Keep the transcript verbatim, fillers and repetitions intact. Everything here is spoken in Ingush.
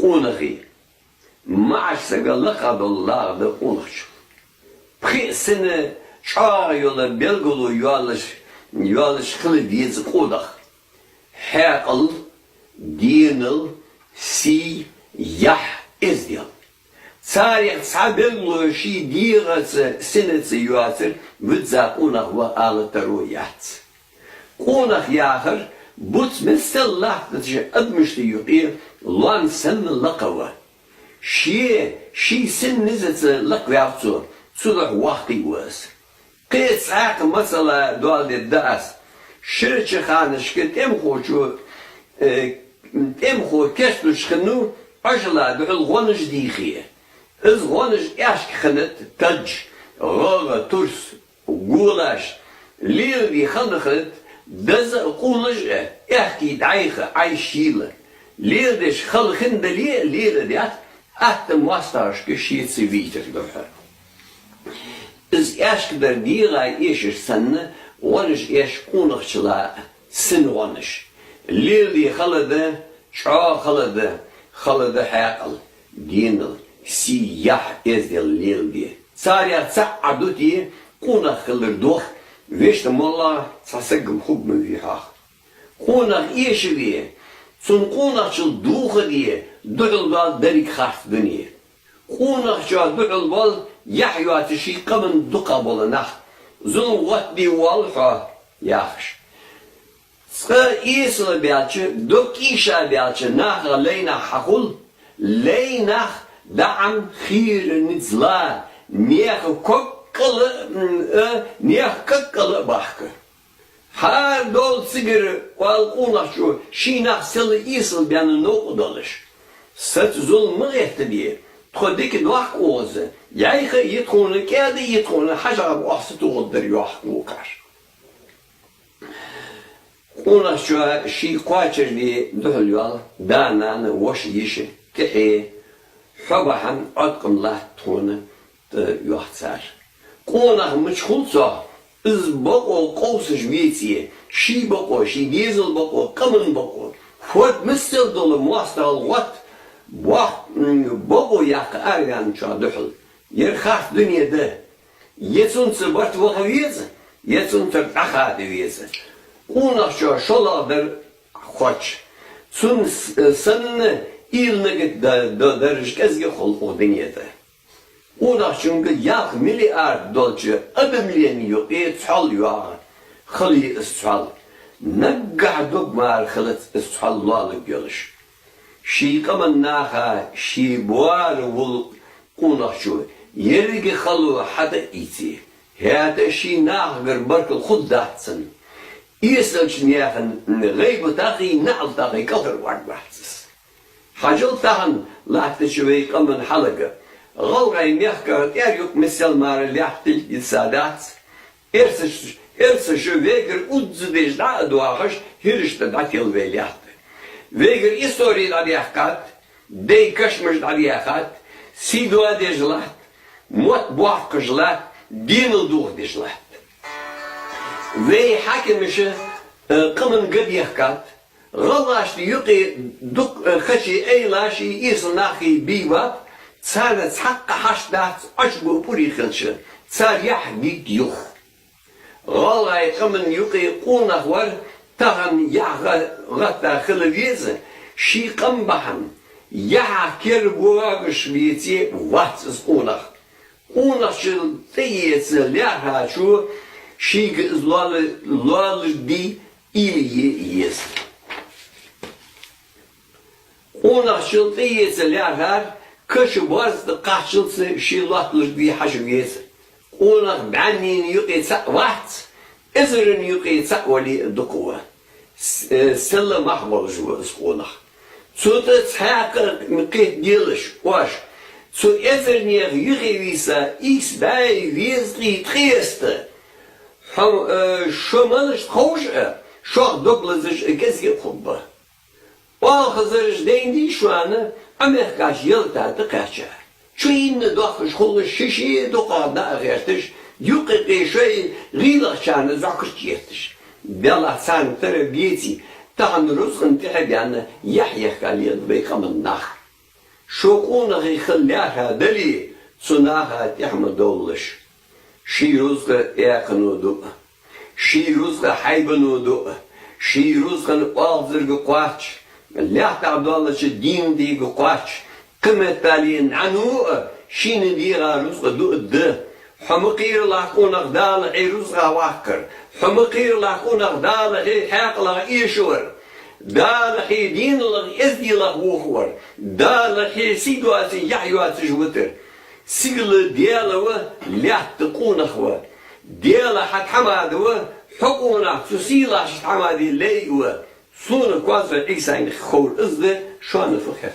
Къонахий. МаӀача сага лакха дола лагӀа да къонахчун. Пхи сина чӀоагӀа йола белгало йолаш, йолаш хила деза къонах: хьаькъал, денал, сий, яхь, эздел. Царех цхьа белгало ший дегӀаца, синаца йоацар визза къонах ва ала таро яц. Къонах яхар буц миссел латтача адамашта юкъе лоам санна лакха ва. Ше ший син низаца лакхваьв цо, цудухьа воккха ва из. Кхы цхьаькха масала доаладергда аз. Ширача ханашка тӀемахочо, э, тӀемахо кийчлуш хиннав Ӏожала духьал гӀонаш дийхе. Из гӀонаш аьшка хиннад: тадж, гӀогӀа, турс, голаш. Леладе хала хиннад деза а, къоалаш а, аьхки дӀайха, Ӏайша йийла. Леладеш хала хинна дале а, леладаьд, атта моастагӀашка ше ца вийтар духьа. Из аьшка дар дегӀа эшаш санна, гӀонаш эш къонахчала син гӀонаш. Леладе хала да, чӀоагӀа хала да, хала да хьаькъал, денал, сий, яхь, эздел леладе. Царех цаӀ Ӏа дите, къонах хилар дох, вешта моллагӀа цхьа саг-м хургма вий хьох. Къонах эшаве, цун къонахчал дохаде, духьал доал деррига харц дуне. Къонахчоа духьал боал яхь йоацаш ший къаман дукха бола нах. Зулам гӀоттаде воалл хьо, яхаш. Цкъа эсала баьлча, дог кӀийша баьлча, наха лай нах хьахул, лай нах даӀан хийра низ ла, наьха ког кӀала, м, э, наьха ког кӀала бахка. ХӀара дола цигара, оал къонахчо, ший нах сел эсала баьнна новкъа долаш. Саца зулам ма гӀеттабе, тхо дика дохк оаха, яйха а я тхона, кӀаьда а я тхона, хьажа-м оаха сатохаргдар, йоах вокхар. Къонахчоа ший кхоачаргда духьал йоал да-нана, воша-йиша, тӀехье, хьо бахьан Ӏоткъам латт тхона, тӀа йоах цар. Къонах мича хул цох, из бокъо къовсаш веце, ший бокъо, ший дезала бокъо, къаман бокъо, фу да миссел дола моастагӀал гӀотта, бокъ-, м, бокъо яккха араваьнначоа духьал. Ер харц дуне да. Е цунца барт ваха веза, е цунцара дӀахада веза. Къонахчоа шоллагӀдар хоч. Цун с-, санна уйла нагат да-, да-, дараш кӀезига хул укх дунен тӀа. Къонахчунга ялх миллиард долча адамий юкъе цхьол йоагӀа, хала я из цхьол. Наггахьа дог мара хилац из цхьол лоалургйолаш. Ший къаман наха ший боараволча къонахчо еррига хало хьатӀаийце, хӀаьта ший нахагара баркал хургдац цунна. Эсалча наьха гӀайбатах а, наӀалтах а кӀалхарваргвац из. Хьажал тахан латтача вай къаман хьалага. ГӀалгӀай мехкара тӀера юкъ миссел мара лаьтта тилг йиса дац. Эрсаш, эрсаша вегар уззадеш дӀа а доахаш, хӀирашта дӀателаве латт. Вегар истори дӀадаьккхад, дай кашамаш дӀадаьхад, сий доадеш латт, мотт боаккхаш латт, денал дохадеш латт. Вай хьакимаша, э, къаман га бехкад, гӀалгӀашта юкъе дукха, э, хачи, айлаши, эсала нахи бийбаб, царна цхьаккха хьашт дац, Ӏочубу пӀури хилча, цар яхь гиг юх. ГӀалгӀай къаман юкъе къонах вар тахан яхь гӀа-, гӀатта хила веза, ший къам бахьан, яхьа кер воагаш веце, вац из къонах. Къонахчул тӀаэца лаьрхӀачо шийга из лоала-, лоалургдий, уйла е еза. Къонахчул тӀаэца лаьрхӀар каша, борз тӀа кхаччалца ший лоатталургдий хьажа веза. Къонах бӀаьннена юкъе цаӀ вац, эзарна юкъе цаӀ вале а дукха ва. С-, э, сел мах болаш ва из къонах. Цу тӀа цхьаькха кхетаделаш оаш, цу эзарнех юхе вийса ийс бӀаь везткъеи ткъеста. Хьо, э, шо малашта ховш а, шох дог лазаш а кӀезига хургба. Оалхазараш дайнадий шоана Ӏомехкача ялата тӀакхаьча? Чуйинна доахкаш хулаш, ши-ши дукхагӀа дӀа а гӀерташ, юкъе-юкъе шоай гӀийлахчарна зӀокарча етташ. Деллахь, царна тара беце, тахан рузкъан тӀехьа баьнна яхь ехка лела вай къаман нах. Шо къонахий хила лаьрхӀа дале, цу наха тӀехьа ма довлалаш. Ший рузкъа экхано ду а, ший рузкъа хьайбано ду а, ший рузкъан оалзарга кхоач, лаьттахь долча дийнан дега кхоач, кхыметтел нӀаьно а шийна дегӀа рузкъа ду а да. Хьо ма кхералахь, къонах, Дала хье рузкъа ваккхар. Хьо ма кхералахь, къонах, Дала хье хьаькъалах эшавар. Дала хье динах, эздийгах вохавар. Дала хье сий доацаш, яхь йоацаш витар. Сигала Даьла ва, лаьтта къонах ва. Даьла хьа тхьамада ва, хьо къонах цу сийлахьча тхьамаде лай ва. Сона Коазой Ӏийсайна ховр из да, шоана фу хет.